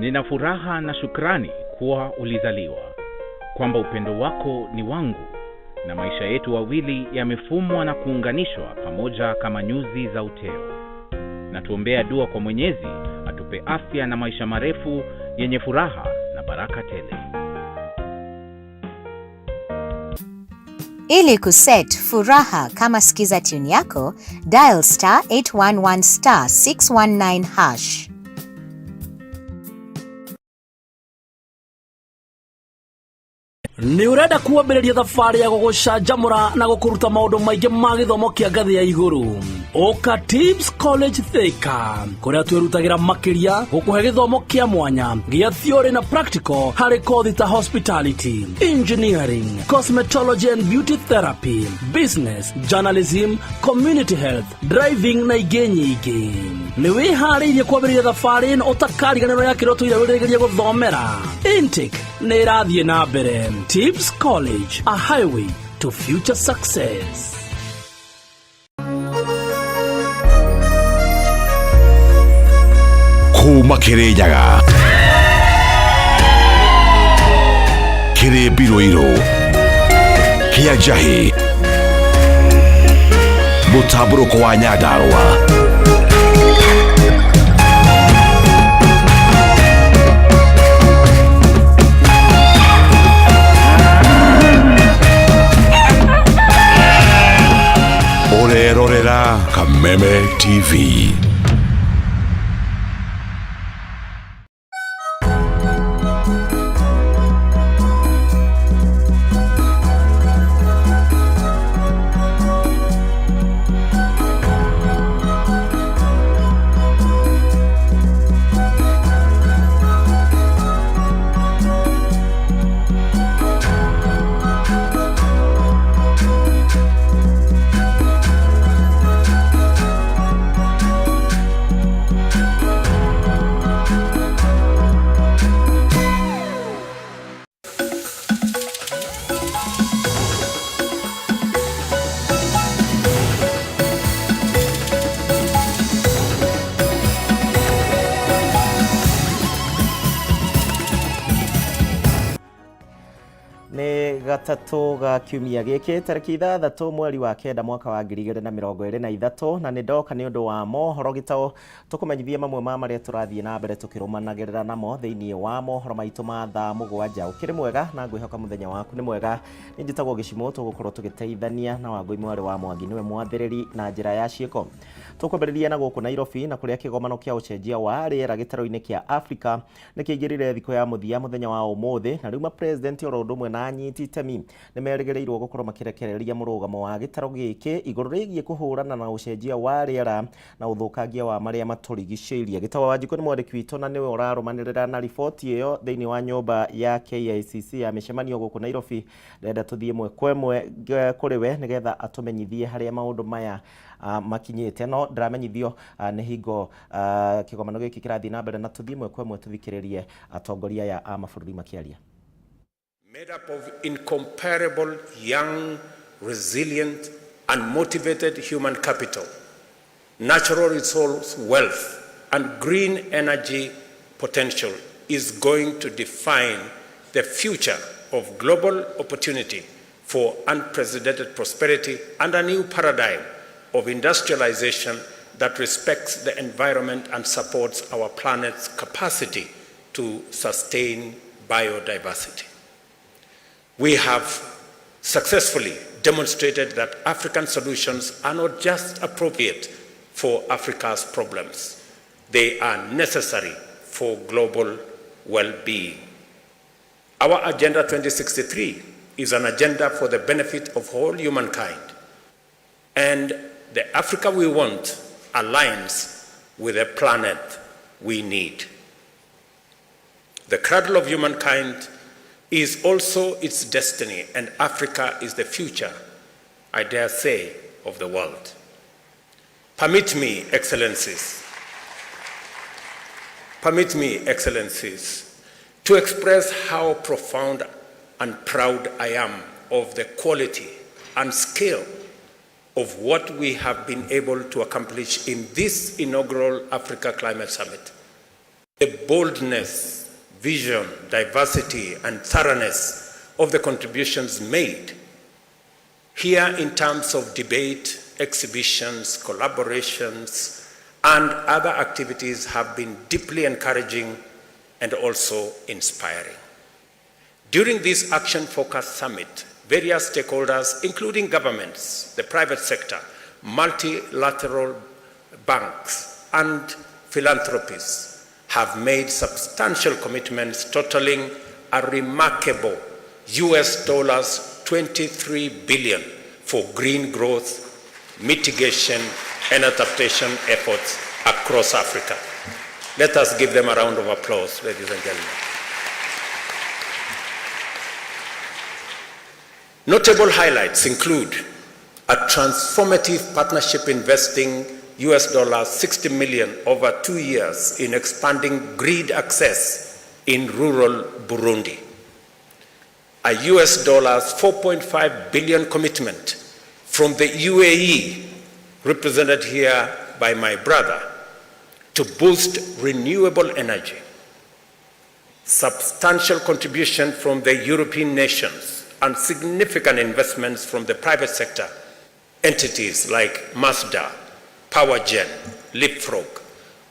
Nina furaha na shukrani kuwa ulizaliwa, kwamba upendo wako ni wangu na maisha yetu wawili yamefumwa na kuunganishwa pamoja kama nyuzi za uteo. Na tuombea dua kwa Mwenyezi atupe afya na maisha marefu yenye furaha na baraka tele. Ili kuset Furaha kama skiza tune yako, dial *811*619#. Nĩ ũrenda kuambĩrĩria thabarĩ ya gũgũcanjamũra na gũkũruta maũndũ maingĩ ma gĩthomo kĩa ngathĩ ya igũrũ? Ũka Tips College Thika, kũrĩa twĩrutagĩra makĩria gũkũhe gĩthomo kĩa mwanya gĩa theory na practical harĩ kothi ta hospitality, engineering, cosmetology and beauty therapy, business, journalism, community health, driving na ingĩ nyingĩ. Nĩ wĩharĩirie kwambĩrĩria thabarĩ ĩno ũtakariganĩrwo ya kĩrĩa ũtũire wĩrĩgĩrie gũthomera? Intake nĩ ĩrathiĩ na mbere. Tips College, a highway to future success. Kuma Kirinyaga, kĩrĩ mbirũirũ kĩa njahĩ, mũtambũrũko wa Nyandarũa. Ũrerorera Kameme TV. Nĩ gatatũ ga kiumia gĩkĩ, tarĩki 6 mweri wa 9 mwaka wa 2023, na nĩ ndoka nĩ ũndũ wa mohoro gĩtaũ tũkũmenyithie mamwe ma marĩa tũrathiĩ na mbere tũkĩrũmanagĩrĩra namo thĩinĩ wa mohoro maitũ ma thaa 7. Ũkĩrĩ mwega na ngwĩhoka mũthenya waku nĩ mwega. Nĩ njĩtagwo Gĩcimũ, tũgũkorwo tũgĩteithania na Wangũi mwarĩ wa Mwangi, nĩwe mwathĩrĩri na njĩra ya ciĩko. Tũkwambĩrĩria na gũkũ Nairobi, na kũrĩa kĩgomano kĩa ũcenjia wa rĩera gĩtarũ-inĩ kĩa Afrika nĩ kĩingĩrire thikũ ya mũthia mũthenya wa ũmũthĩ, na rĩu mapresident oro ũndũ ũmwe na anyiti itemi nĩ merĩgĩrĩirwo gũkorwo makĩrekereria mũrũgamo wa gĩtarũ gĩkĩ igũrũ rĩgiĩ kũhũrana na ũcenjia wa rĩera na ũthũkangia wa marĩa matũrigicĩirie. Gĩtawa Wanjikũ nĩ mwandĩki witũ na nĩwe ũrarũmanĩrĩra na riboti ĩyo thĩinĩ wa nyũmba ya KICC ya mĩcemanio gũkũ Nairobi. Ndĩrenda tũthiĩ ĩmwe kwa ĩmwe kũrĩ we nĩgetha atũmenyithie harĩa maũndũ maya makinyĩte, no ndĩramenyithio nĩ hingo kĩgomano gĩkĩ kĩrathiĩ na mbere, na tũthiĩ ĩmwe kwa ĩmwe tũthikĩrĩrie atongoria aya a mabũrũri makĩaria. Made up of incomparable young, resilient, and motivated human capital, natural resource wealth, and green energy potential is going to define the future of global opportunity for unprecedented prosperity and a new paradigm of industrialization that respects the environment and supports our planet's capacity to sustain biodiversity. We have successfully demonstrated that African solutions are not just appropriate for Africa's problems, they are necessary for global well being. Our Agenda 2063 is an agenda for the benefit of all humankind. And the Africa we want aligns with the planet we need. The cradle of humankind is also its destiny, and Africa is the future, I dare say, of the world. Permit me, Excellencies, permit me, Excellencies, to express how profound and proud I am of the quality and scale of what we have been able to accomplish in this inaugural Africa Climate Summit. The boldness, vision, diversity, and thoroughness of the contributions made here in terms of debate, exhibitions, collaborations, and other activities have been deeply encouraging and also inspiring. During this Action Focus Summit, various stakeholders, including governments, the private sector, multilateral banks, and philanthropists, have made substantial commitments totaling a remarkable US dollars 23 billion for green growth, mitigation, and adaptation efforts across Africa. Let us give them a round of applause, ladies and gentlemen. Notable highlights include a transformative partnership investing US dollars 60 million over 2 years in expanding grid access in rural Burundi, a US dollars 4.5 billion commitment from the UAE, represented here by my brother, to boost renewable energy, substantial contribution from the European nations, and significant investments from the private sector entities like Masdar, PowerGen, Leapfrog,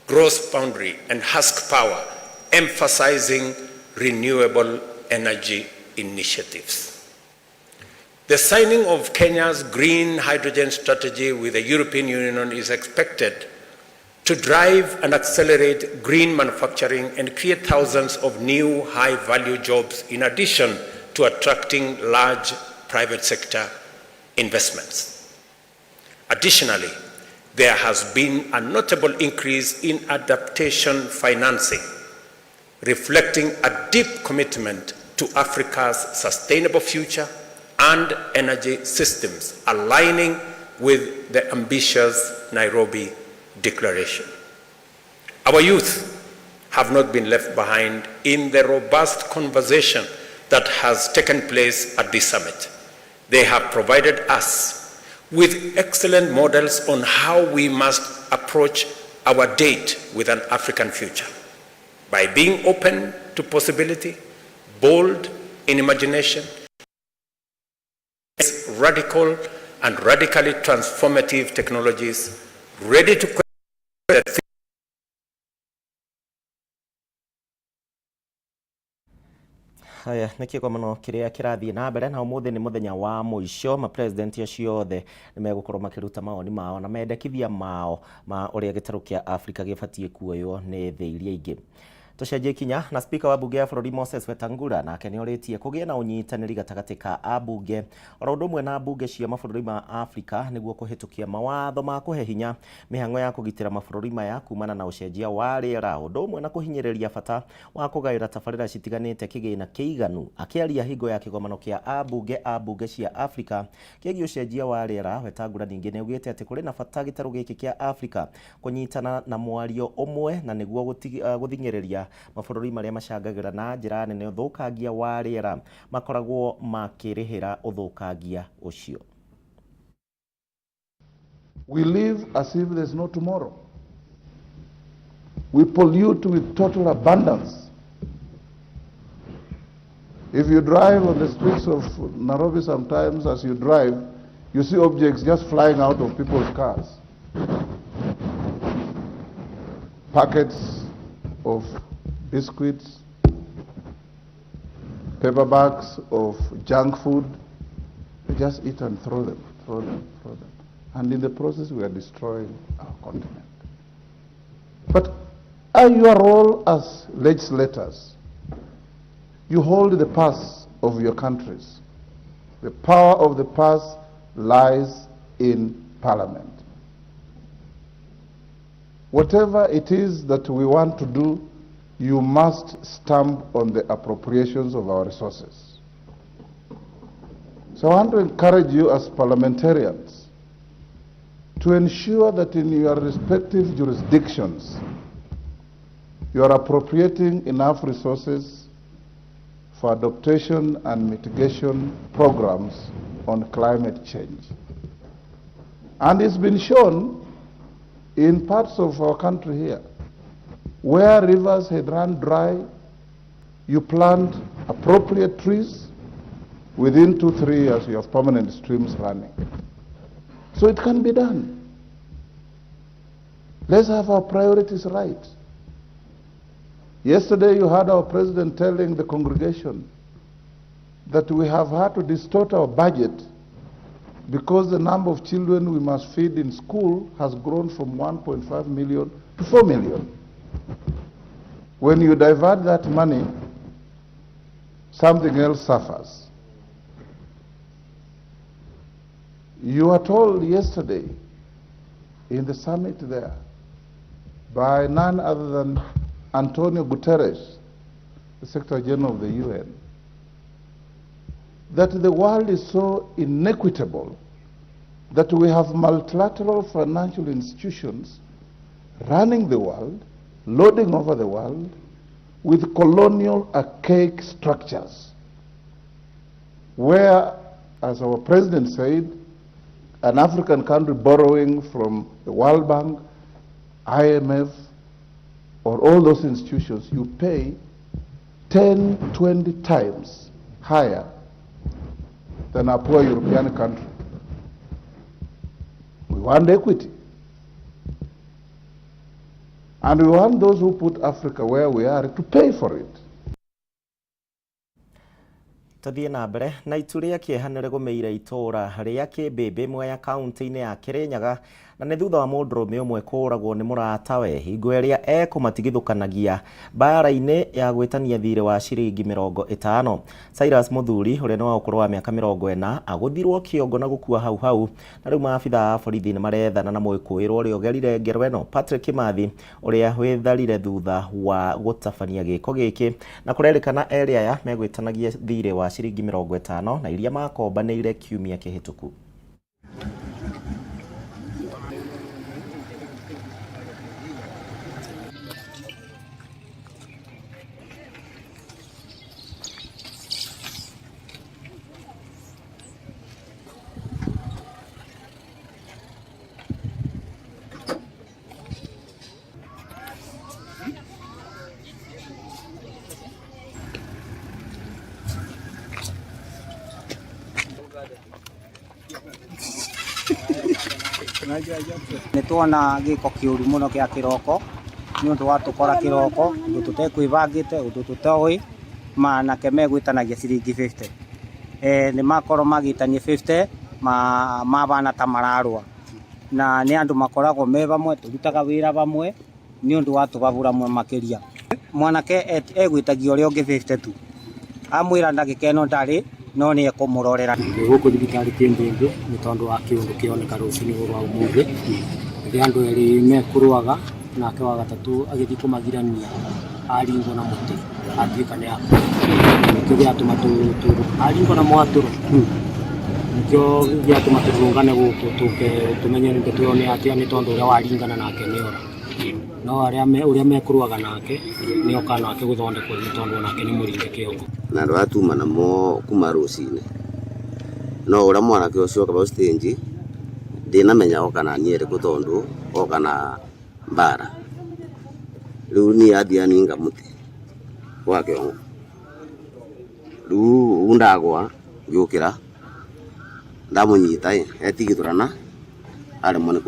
Growth Foundry, and Husk Power, emphasizing renewable energy initiatives. The signing of Kenya's green hydrogen strategy with the European Union is expected to drive and accelerate green manufacturing and create thousands of new high value jobs, in addition to attracting large private sector investments. Additionally, there has been a notable increase in adaptation financing, reflecting a deep commitment to Africa's sustainable future and energy systems, aligning with the ambitious Nairobi Declaration. Our youth have not been left behind in the robust conversation that has taken place at this summit. They have provided us with excellent models on how we must approach our date with an African future by being open to possibility, bold in imagination, radical and radically transformative technologies, ready to question Haya, nĩ kĩgomano kĩrĩa kĩrathiĩ na mbere, na ũmũthĩ nĩ mũthenya wa mũico. Mapresident acio othe nĩ megũkorwo makĩruta mawoni mao na mendekithia mao ma ũrĩa gĩtarũ kĩa Afrika gĩbatiĩ kuoywo nĩ thĩ iria ingĩ. Tũcenjie ikinya, na spika wa bunge ya bũrũri Moses Wetangula nake nĩ orĩtie kũgĩe na ũnyitanĩri gatagatĩ ka ambunge oro ũndũ ũmwe na mbunge cia mabũrũri ma Afrika nĩguo kũhĩtũkia mawatho ma kũhe hinya mĩhang'o ya kũgitĩra mabũrũri maya kumana na ũcenjia wa rĩera, ũndũ ũmwe na kũhinyĩrĩria bata wa kũgaĩra tabarĩra citiganĩte kĩgĩna kĩiganu. Akĩaria hingo ya kĩgomano kĩa ambunge a mbunge cia Afrika kĩgiĩ ũcenjia wa rĩera, Wetangula ningĩ nĩ augĩte atĩ kũrĩ na bata gĩtarũ gĩkĩ kĩa Afrika kũnyitana na mwario ũmwe na nĩguo gũthing'ĩrĩria mabũrũri marĩa macangagĩra na njĩra nene ũthũkangia wa rĩera makoragwo makĩrĩhĩra ũthũkangia ũcio. We live as if there's no tomorrow. We pollute with total abundance. If you drive on the streets of Nairobi sometimes, as you drive, you see objects just flying out of people's cars. Packets of biscuits, paper bags of junk food. We just eat and throw them, throw them, throw them. And in the process, we are destroying our continent. But your role as legislators, you hold the purse of your countries. The power of the purse lies in parliament. Whatever it is that we want to do, you must stamp on the appropriations of our resources. So I want to encourage you as parliamentarians to ensure that in your respective jurisdictions, you are appropriating enough resources for adaptation and mitigation programs on climate change. And it's been shown in parts of our country here. Where rivers had run dry, you plant appropriate trees. Within 2-3 years, you have permanent streams running. So it can be done. Let's have our priorities right. Yesterday, you heard our president telling the congregation that we have had to distort our budget because the number of children we must feed in school has grown from 1.5 million to 4 million. When you divert that money, something else suffers. You were told yesterday in the summit there by none other than Antonio Guterres, the Secretary General of the UN, that the world is so inequitable that we have multilateral financial institutions running the world, lording over the world, with colonial archaic structures, where, as our president said, an African country borrowing from the World Bank, IMF, or all those institutions, you pay 10, 20 times higher than a poor European country. We want equity. And we want those who put Africa where we are to pay for it. Tuthiĩ na mbere na itu rĩa kĩeha nĩ rĩgũmĩire itũũra rĩa Kĩmbĩmbĩ Mwea kaunti-inĩ ya Kĩrĩnyaga na nĩ thutha wa mũndũrũme ũmwe kũũragwo nĩ mũratawe hingo ĩrĩa ekũmatigithũkanagia mbara-inĩ ya gwĩtania thirĩ wa ciringi 50. Cyrus Mũthuri ũrĩa nĩ wa ũkũrũ wa mĩaka 40 agũthirwo kĩongo na gũkua hau hau, na rĩu maabitha a borithi nĩ marethana na mwĩkũĩrwo ũrĩa ũgerire ngero ĩno Patrick Kimathi ũrĩa wĩtharire thutha wa gũtabania gĩko gĩkĩ, na kũrerĩkana erĩ aya megwĩtanagia thirĩ wa ciringi 50 na iria makombanĩire kiumia kĩhĩtũku. Nĩ tuona gĩko kĩũru mũno gĩa kĩroko nĩ ũndũ wa tũkora kĩroko ũndũ tũtekwĩbangĩte ũndũ tũtoĩ manake megwĩtanagia ciringi 50. Nĩ makorwo magĩtania 50 mabana ta mararũa na nĩ andũ makoragwo me vamwe tũrutaga wĩra vamwe nĩ ũndũ wa tũbabũra makĩria. Mwanake egwĩtagia ũrĩa ũngĩ 50 tu amwĩra ndagĩka ĩno ndarĩ no nĩ ekũmũrorera. Gũkũ thibitarĩ Kĩmbĩmbĩ nĩ tondũ wa kĩũndũ kĩoneka rũcinĩ rwa ũmũthĩ rĩrĩa andũ erĩ mekũrũaga nake wa gatatũ agĩthiĩ kũmagirania aringwo na mũtĩ atuĩka nĩ akua. Nĩkĩo gĩatũma aringwo na mwatũro nĩkĩo gĩatũma tũrũngane gũkũ tũke tũmenye ndeto ĩyo nĩ atĩa nĩ tondũ ũrĩa waringana nake nĩ ora no ũrĩa mekũrũaga nake nĩ oka nake gũthondekwo nĩ tondũ onake nĩ mũringe kĩongo. Na andũ atuma namo kuma rũcinĩ no ũrĩa mwanake ũcio oka vau stage ndinamenya oka na niĩ ĩrĩkũ tondũ oka na mbara rĩu niĩ athia ninga mũtĩ wa kĩongo rĩu u ndagwa ngĩũkĩra ndamũnyita ĩ etigithũrana aremwo nĩ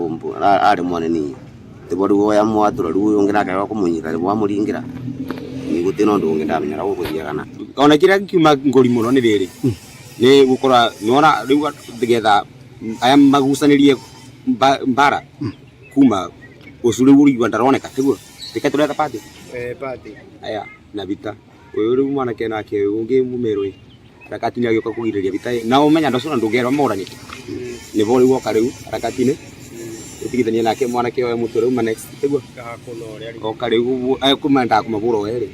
aremwo nĩ niĩ tĩbo rĩu oya mwatũra rĩu ũyũ ũngĩ nake agoka kũmũnyita rĩu amũringĩra ni gũtirĩ na ũndũ ũngĩ ndamenya ũrĩa gũgũthiaga na ona kĩrĩa gĩkiuma ngori mũno nĩ rĩrĩ nĩ gũkora nĩwona rĩu getha aya magucanĩrie mbara kuma ũcu rĩu ũrigua ndaroneka tiguo reke tũreta pati aya na vita ũyũ rĩu mwanake nake ũngĩ mũmerũ ĩ harakati nĩ agĩũka kũgirĩrĩria vita ĩ na ũmenya andũ acio na ndũngerwo moranĩte nĩbo rĩu oka rĩu harakati-inĩ ũtigithania nake mwanake oe mũtwe rĩu ma next tiguo oka rĩu kũmendaga kũmabũra o erĩ.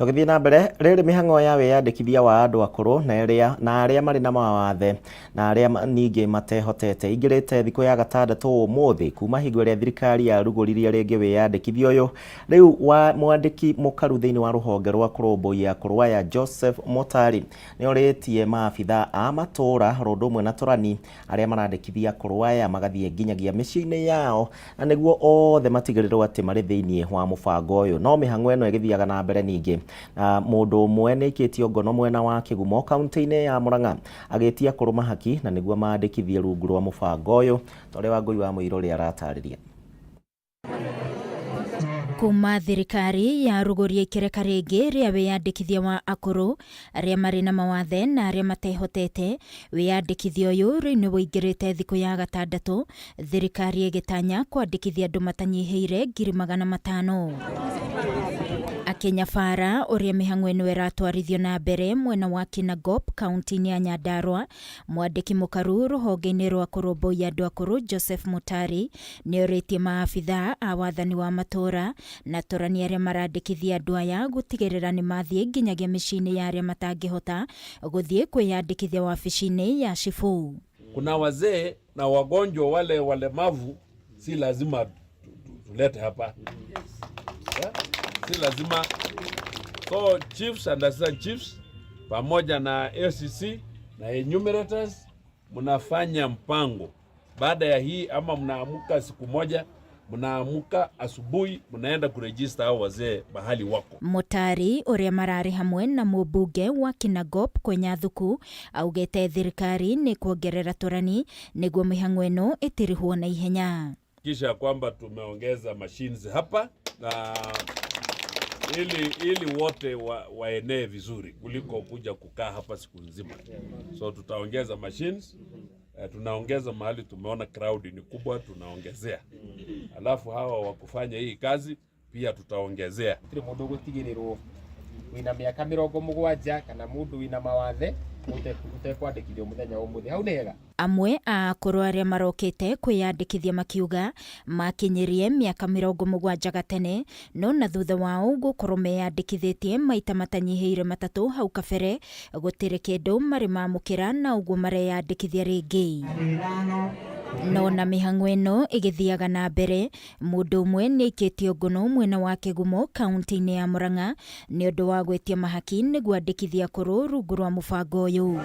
Tũgĩthiĩ na mbere, rĩrĩ mĩhang'o ya wĩyandĩkithia wa andũ akũrũ na arĩa na arĩa marĩ na mawathe na arĩa ningĩ matehotete ingĩrĩte thikũ ya gatandatũ ũmũthĩ kuma hingo ĩrĩa thirikari yarugũririe rĩngĩ wĩyandĩkithia ũyũ. Rĩu wa mwandĩki mũkaru thĩinĩ wa rũhonge rwa kũrũmbũiya akũrũ aya Joseph Motari nĩorĩtie maabitha a matũũra oro ũndũ ũmwe na tũrani arĩa marandĩkithia akũrũ aya magathiĩ nginyagia mĩciĩ-inĩ yao na nĩguo othe matigĩrĩrwo atĩ marĩ thĩinĩ wa mũbango ũyũ. No mĩhang'o ĩno ĩgĩthiaga na mbere ningĩ mũndũ ũmwe nĩ aikĩtio ngono mwena wa Kĩgumo kaunti-inĩ ya Murang'a agĩtia akũrũ mahaki na nĩguo mandĩkithie rungu rwa mũbango ũyũ ta ũrĩa Wangũi wa Mũirũrĩ aratarĩria. Kuma thirikari yarugũria ikereka rĩngĩ rĩa wĩyandĩkithia wa akũrũ arĩa marĩ na mawathe na arĩa matehotete, wĩyandĩkithia ũyũ rĩu nĩ ũingĩrĩte thikũ ya gatandatũ, thirikari ĩgĩtanya kwandĩkithia andũ matanyihĩire 500,000. Akĩnyabara ũrĩa mĩhang'o ĩno ĩratwarithio na mbere mwena wa Kinangop kaunti-inĩ ya Nyandarua, mwandĩki mũkaru rũhonge-inĩ rwa kũrũmbũiya andũ akũrũ Joseph Mutari nĩorĩtie maabitha a wathani wa matũũra na tũrani arĩa marandĩkithia andũ aya gũtigĩrĩra nĩ mathiĩ nginyagia mĩciĩ-inĩ ya arĩa matangĩhota gũthiĩ kwĩyandĩkithia wabici-inĩ ya cibũ. Kuna wazee na wagonjwa wale walemavu, si lazima tulete hapa, yeah? Si lazima. So chiefs and assistant chiefs pamoja na ACC na enumerators mnafanya mpango baada ya hii, ama mnaamuka siku moja, mnaamuka asubuhi, mnaenda kuregister hao wazee mahali wako. Mutari ũrĩa mararĩ hamwe na mũmbunge wa Kinangop Kwenya Thuku augĩte thirikari nĩ kuongerera tũrani nĩguo mĩhang'o ĩno ĩtirihwo na ihenya. Kisha kwamba tumeongeza machines hapa na ili wote waenee vizuri kuliko kuja kukaa hapa siku nzima. So tutaongeza machines, tunaongeza mahali tumeona crowd ni kubwa, tunaongezea. Alafu hawa wa kufanya hii kazi pia tutaongezea. Gũtirĩ mũndũ ũgũtigĩrĩrwo wĩna mĩaka 70 kana mũndũ wĩna mawathe ũtekwandĩkithio mũthenya wa ũmũthĩ. Hau nĩ hega. Amwe a akũrũ arĩa marokĩte kwĩyandĩkithia makiuga makinyirie mĩaka 70 gatene no na thutha wao gũkorwo meyandĩkithĩtie maita matanyihĩire matatũ hau kabere gũtirĩ kĩndũ marĩ mamũkĩra na ũguo mareyandĩkithia rĩngĩ. No na mĩhang'o ĩno ĩgĩthiaga na mbere, mũndũ ũmwe nĩ aikĩtio ngono mwena wa Kĩgumo kaunti-inĩ ya Murang'a nĩ ũndũ wa gwĩtia mahaki nĩguo andĩkithie akũrũ rungu rwa mũbango ũyũ.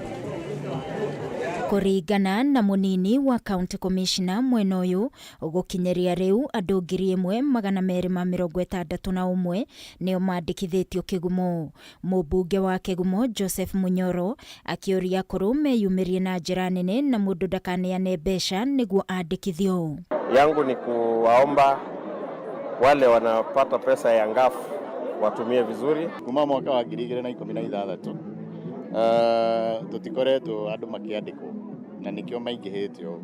Kũringana na mũnini wa county commissioner mwena ũyũ, gũkinyĩria rĩu andũ 1261 nĩo mandĩkithĩtio Kĩgumo. Mũmbunge wa Kĩgumo Joseph Munyoro akĩũria akũrũ meyumĩrie na njĩra nene na mũndũ ndakaneane mbeca nĩguo andĩkithio. Yangu ni kuwaomba wale wanapata pesa ya ngafu watumie vizuri. Kuma mwaka wa 2016 tutikoretwo andu makiandikwo na nikio maingĩhĩte ũũ,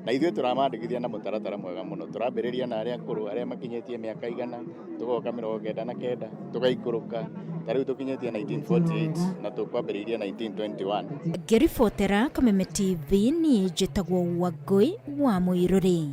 na ithuĩ tũramandĩkithia na mũtaratara mwega mũno. Tũrambĩrĩria na arĩa akũrũ arĩa makinyĩtie mĩaka 100, tũgoka 99, tũgaikũrũka ta rĩu tũkinyĩtie 1948 na tũkwambĩrĩirie 1921. Ngĩribotera Kameme TV niĩ njĩtagwo Wangũi wa Mũirũrĩ.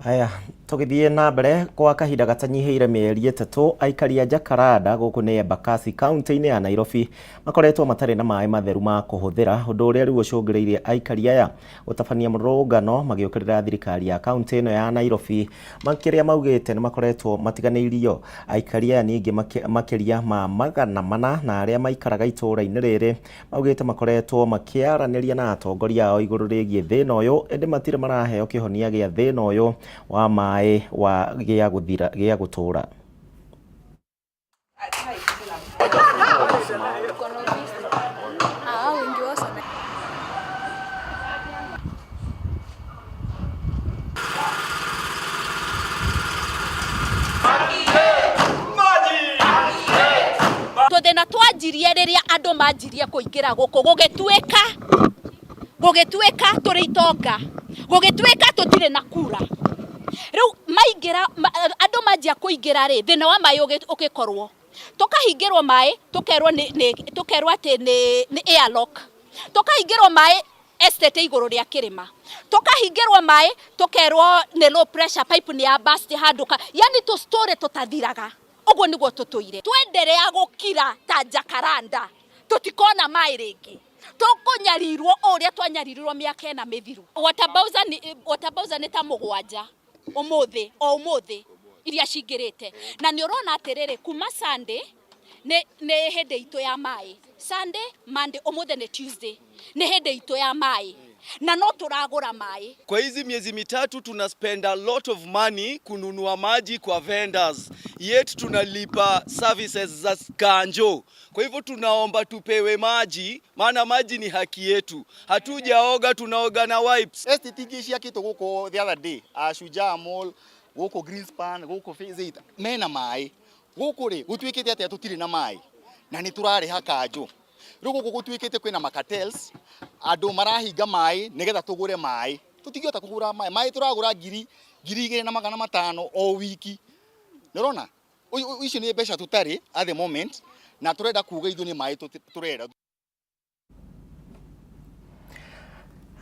Aya, tũgĩthiĩ na mbere kwa kahinda gatanyihĩire mĩeri 3 aikari a Jakaranda gũkũ nĩ Embakasi kaunti-inĩ ya Nairobi makoretwo matarĩ na maĩ matheru ma kũhũthĩra, ũndũ ũrĩa rĩu ũcũngĩrĩirie aikari aya gũtabania mũrũrũngano magĩũkĩrĩra thirikari ya kaunti ĩno ya Nairobi. Makĩrĩa maugĩte nĩ makoretwo matiganĩirio aikari aya ningĩ makĩria ma 400 na arĩa maikaraga itũũra-inĩ rĩrĩ maugĩte makoretwo makĩaranĩria na atongoria ao igũrũ rĩgiĩ thĩna ũyũ, ĩndĩ matirĩ maraheo kĩhonia gĩa thĩna ũyũ wa maĩ wa gĩa gũthira gĩa gũtũũra. Tũthĩna twanjirie rĩrĩa andũ manjirie kũingĩra gũkũ, gũgĩtuĩka tũrĩ itonga, gũgĩtuĩka tũtirĩ na kura. Rĩu maingĩra, andũ manjia kũingĩra rĩ, thĩna wa maĩ ũgĩkorwo. Tũkahingĩrwo maĩ, tũkerwo tũkerwo atĩ nĩ airlock. Tũkahingĩrwo maĩ estate igũrũ rĩa kĩrĩma. Tũkahingĩrwo maĩ, tũkerwo nĩ low pressure pipe nĩ ya burst handũ ka, yani tũ story tũtathiraga. Ũguo nĩguo tũtũire. Twenderea gũkira ta jacaranda, tũtikona maĩ rĩngĩ. Tũkũnyarirwo o ũrĩa twanyaririrwo mĩaka ĩna mĩthiru. Water bowser nĩ water bowser nĩ ta mũgwanja ũmũthĩ o ũmũthĩ iria cingĩrĩte. Na nĩ ũrona atĩrĩrĩ, kuma Sunday nĩ nĩ hĩndĩ itũ ya maĩ. Sunday, Monday, ũmũthĩ nĩ Tuesday. Nĩ hĩndĩ itũ ya maĩ. Na no tũragũra maĩ. Kwa hizi miezi mitatu tuna spend a lot of money kununua maji kwa vendors, yet tunalipa services za kanjo. Kwa hivyo tunaomba tupewe maji, maana maji ni haki yetu. Hatujaoga, tunaoga na wipes. Estate ingĩ ciakĩtwo gũkũ the other day, Shujaa Mall, gũkũ Greenspan, gũkũ Phase 8 mena maĩ. Gũkũ rĩ gũtuĩkĩte atĩa tũtirĩ na maĩ na nĩ tũrarĩha kanjũ. Rĩu gũkũ gũtuĩkĩte kwĩna macartels, andũ marahinga maĩ nĩgetha tũgũre maĩ. Tũtingĩhota kũgũra maĩ, maĩ tũragũra 2500 o wiki. Nĩ ũrona? Icio nĩ mbeca tũtarĩ at the moment na tũrenda kuga ithuĩ nĩ maĩ tũrenda.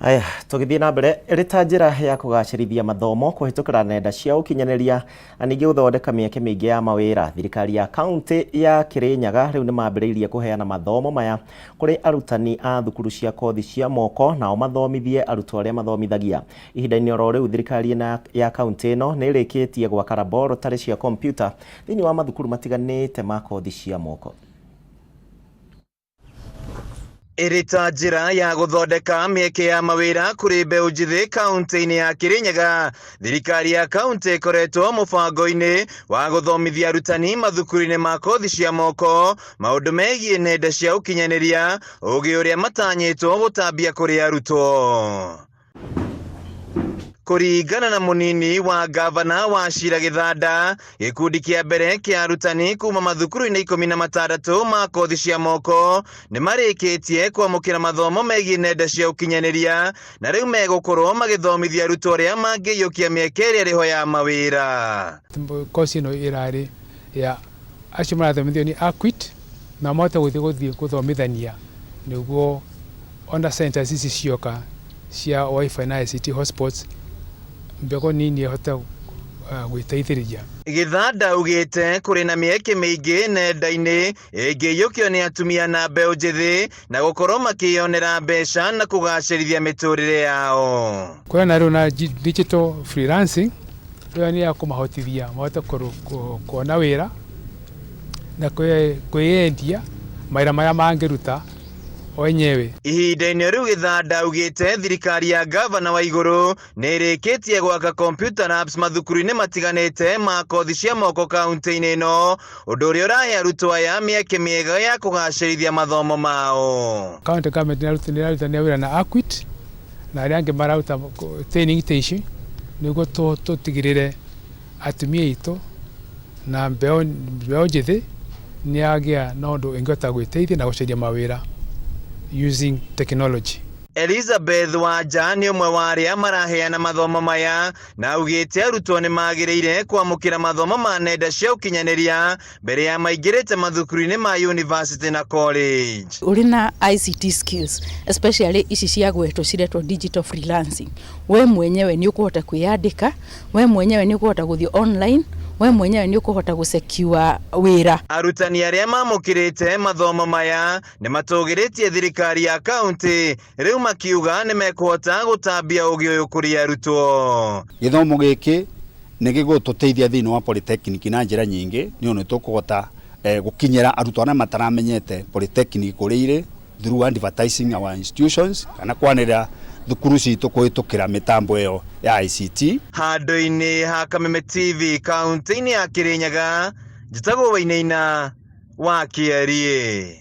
Aya, tũgĩthiĩ na mbere ĩrĩ ta njĩra ya kũgacĩrithia mathomo kũhĩtũkĩra nenda cia ũkinyanĩria na ningĩ gũthondeka mĩeke mĩingĩ ya mawĩra. Thirikari ya kaunti ya Kirinyaga rĩu nĩ mambĩrĩirie kũheana mathomo maya kũrĩ arutani a thukuru cia kothi cia moko nao mathomithie arutwo arĩa mathomithagia. Ihinda-inĩ oro rĩu thirikari ya kaunti ĩno nĩ ĩrĩkĩtie gwaka laboratory cia kompiuta thĩinĩ wa mathukuru matiganĩte ma kothi cia moko. Ĩrĩ ta njĩra ya gũthondeka mĩeke ya mawĩra kũrĩ mbeũ njĩthĩ kaunti-inĩ ya Kirinyaga, thirikari ya kaunti ĩkoretwo mũbango-inĩ wa gũthomithia arutani mathukuru-inĩ ma kothi cia moko maũndũ megiĩ nenda cia ũkinyanĩria, ũgĩ ũrĩa matanyĩtwo gũtambia kũrĩ arutwo. Kũringana na mũnini wa gavana wa Shira Gĩthanda, gĩkundi kĩa mbere kĩa arutani kuma mathukuru-inĩ 16 ma kothi cia moko nĩ marĩkĩtie kwamũkĩra mathomo megiĩ nenda cia ũkinyanĩria na rĩu megũkorwo magĩthomithia arutwo arĩa mangĩiyũkia mĩeke ĩrĩa ĩrĩho ya mawĩra. Kosi ĩno ĩrarĩ ya acio marathomithio nĩ acquit na mahote gũthiĩ gũthomithania nĩguo ona centers ici cioka cia WiFi na ICT hotspots mbegũ nini ĩhote gwĩteithĩrĩria. Gĩthanda augĩte kũrĩ na mĩeke mĩingĩ nenda-inĩ ĩngĩiyũkio nĩ atumia na mbeũ njĩthĩ na gũkorwo makĩyonera mbeca na kũgacĩrithia mĩtũrĩre yao. Kwĩna rĩu na digital freelancing ĩyo nĩ ya kũmahotithia mahote kuona wĩra na kwĩyendia mawĩra marĩa mangĩruta wenyewe. Ihinda-inĩ rĩu Gĩthanda augĩte thirikari ya gavana wa igũrũ nĩ ĩrĩkĩtie gwaka computer labs mathukuru-inĩ matiganĩte ma kothi cia moko kaunti-inĩ ĩno, ũndũ ũrĩa ũrahe arutwo aya mĩeke mĩega ya kũgacĩrithia mathomo mao. County government nĩ ĩrarutania wĩra na Acquit na arĩa angĩ mararuta training ta ici nĩguo tũtigĩrĩre atumia aitũ na mbeũ njĩthĩ nĩ yagĩa na ũndũ ĩngĩhota gwĩteithia na gũcaria mawĩra using technology. Elizabeth Wanja nĩ ũmwe wa arĩa maraheana mathomo maya na augĩte arutwo nĩ magĩrĩire kwamũkĩra mathomo ma nenda cia ũkinyanĩria mbere ya maingĩrĩte mathukuru-inĩ ma university na college. Ũrĩ na ICT skills especially ici cia gwetwo ciretwo digital freelancing, we mwenyewe nĩ ũkũhota kwĩyandĩka, we mwenyewe nĩ ũkũhota gũthiĩ online, we mwenyewe nĩ ũkũhota gũsecure wĩra. Arutani arĩa mamũkĩrĩte mathomo maya nĩ matũgĩrĩtie thirikari ya kaunti rĩu makiuga nĩ mekũhota gũtambia ũgĩ ũyũ kũrĩ arutwo. Gĩthomo gĩkĩ nĩ gĩgũtũteithia thĩinĩ wa polytechnic na njĩra nyingĩ nĩ ũndũ tũkũhota gũkinyĩra arutwo arĩa mataramenyete polytechnic kũrĩa irĩ through advertising our institutions kana kwanĩrĩra thukuru citũ kũhĩtũkĩra mĩtambo ĩyo ya ICT. Handũ-inĩ ha Kameme TV kaunti-inĩ ya Kirinyaga, njĩtagwo Wainaina wa Kĩarie.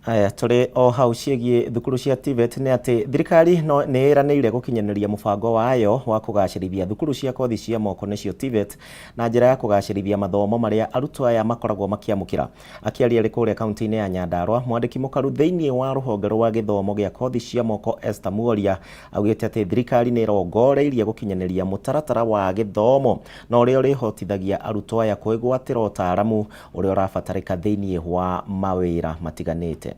Aya, tũrĩ o hau ciĩgiĩ thukuru cia TVET nĩ atĩ thirikari no nĩ ĩranĩire gũkinyanĩria mũbango wayo wa kũgacĩrithia thukuru cia kothi cia moko nĩcio TVET na njĩra ya kũgacĩrithia mathomo marĩa arutwo aya makoragwo makĩamũkĩra. Akĩaria arĩ kũrĩa kaunti-inĩ ya Nyandarua, mwandĩki mũkaru thĩinĩ wa rũhonge rwa gĩthomo gĩa kothi cia moko Esther Muoria augĩte atĩ thirikari nĩ ĩrongoreirie gũkinyanĩria mũtaratara wa gĩthomo na ũrĩa ũrĩhotithagia arutwo aya kwĩgwatĩra ũtaaramu ũrĩa ũrabatarĩka thĩinĩ wa mawĩra matiganĩte.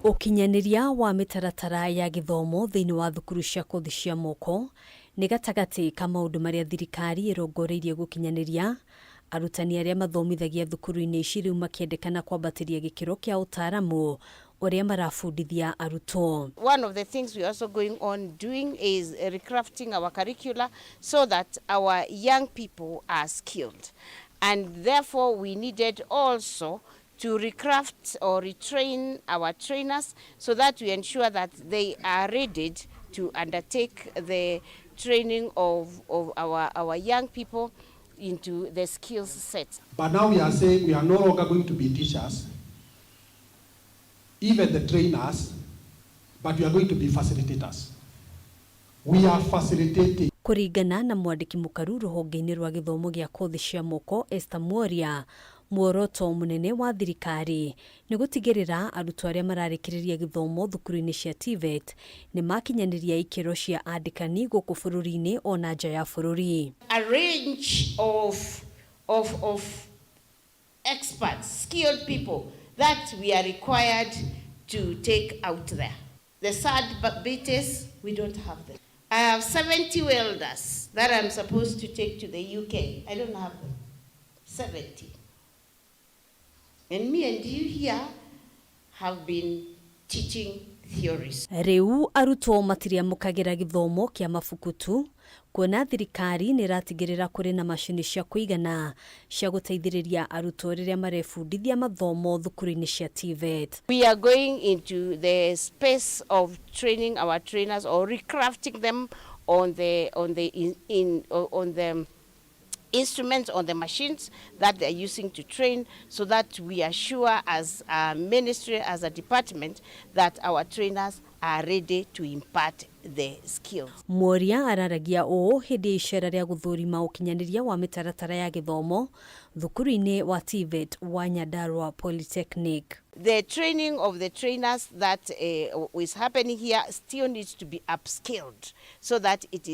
Ũkinyanĩria wa mĩtaratara ya gĩthomo thĩinĩ wa thukuru cia kothi cia moko Nĩ gatagatĩ ka maũndũ marĩa thirikari ĩrongoreirie gũkinyanĩria, arutani arĩa mathomithagia thukuru-inĩ ici rĩu makĩendekana kwambatĩria gĩkĩro kĩa ũtaaramu ũrĩa marabundithia arutwo. One of the things we are also going on doing is recrafting our curricula so that our young people are skilled. And therefore we needed also to recraft or retrain our trainers so that we ensure that they are ready to undertake the training of our young people into the skills set. But now we are saying we are no longer going to be teachers, even the trainers, but we are going to be facilitators. We are facilitating. Kũringana na mwandĩki mũkaru rũhonge-inĩ rwa gĩthomo gĩa kothi cia moko Esther Mworia, muoroto mũnene wa thirikari nĩ gũtigĩrĩra arutwo arĩa mararĩkĩrĩria gĩthomo thukuru-inĩ cia TVET nĩ makinyanĩria ikĩro cia andĩkani gũkũ bũrũri-inĩ ona nja ya bũrũri. A range of experts, skilled people that we are required to take out there. The sad bit is we don't have them. I have 70 welders that I'm supposed to take to the UK. I don't have them. 70. And me and you here have been teaching theories. Rĩu arutwo matiriamũkagĩra gĩthomo kĩa mabuku tu, kuona thirikari nĩ ĩratigĩrĩra kũrĩ na macini cia kũigana cia gũteithĩrĩria arutwo rĩrĩa marebundithia mathomo thukuru-inĩ cia TVET. We are going into the space of training our trainers or recrafting them on the instruments, on the machines that they are using to train, so that we are sure as a ministry, as a department, that our trainers are ready to impart the skills. Mworia araragia ũũ hĩndĩ ya icera rĩa gũthũrima ũkinyanĩria wa mĩtaratara ya gĩthomo thukuru-inĩ wa TVET wa Nyandarua Polytechnic. The training of the trainers that is happening here still needs to be upskilled so that it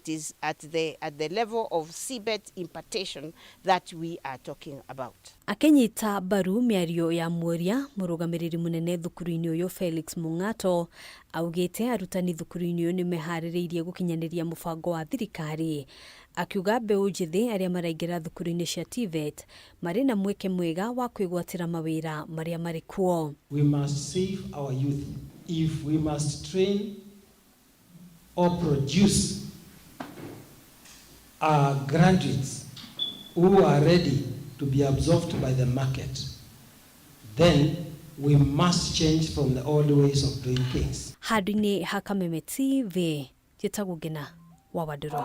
is at the level of CBET impartation that we are talking about. Akinyita mbaru mĩario ya Mworia, mũrũgamĩrĩri mũnene thukuru-inĩ ũyũ Felix Mung'ato augĩte arutani thukuru-inĩ ũyũ nĩ meharĩrĩirie gũkinyanĩria mũbango wa thirikari, akiuga mbeũ njĩthĩ arĩa maraingĩra thukuru-inĩ cia TVET marĩ na mweke mwega wa kwĩgwatĩra mawĩra marĩa marĩ kuo. We must save our youth. If we must train or produce our graduates who are ready to be absorbed by the market, then we must change from the old ways of doing things. Handũ-inĩ ha Kameme TV, njĩtagwo Ngina wa Wandũrũ.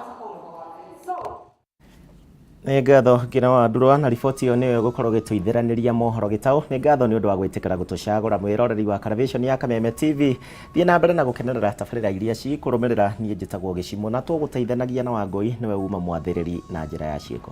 Nĩ ngatho Ngina wa Wandũrũ na riboti ĩyo nĩyo ĩgũkorwo ĩgĩtũithĩranĩria mohoro gĩtaũ. Nĩ ngatho nĩ ũndũ wa gwĩtĩkĩra gũtũcagũra mwĩroreri wa Karavĩconi ya Kameme TV. Thiĩ na mbere na gũkenerera tabarĩra iria cikũrũmĩrĩra. Niĩ njĩtagwo Gĩcimũ na tũgũteithanagia na Wangũi nĩwe uma mwathĩrĩri na njĩra ya ciĩko.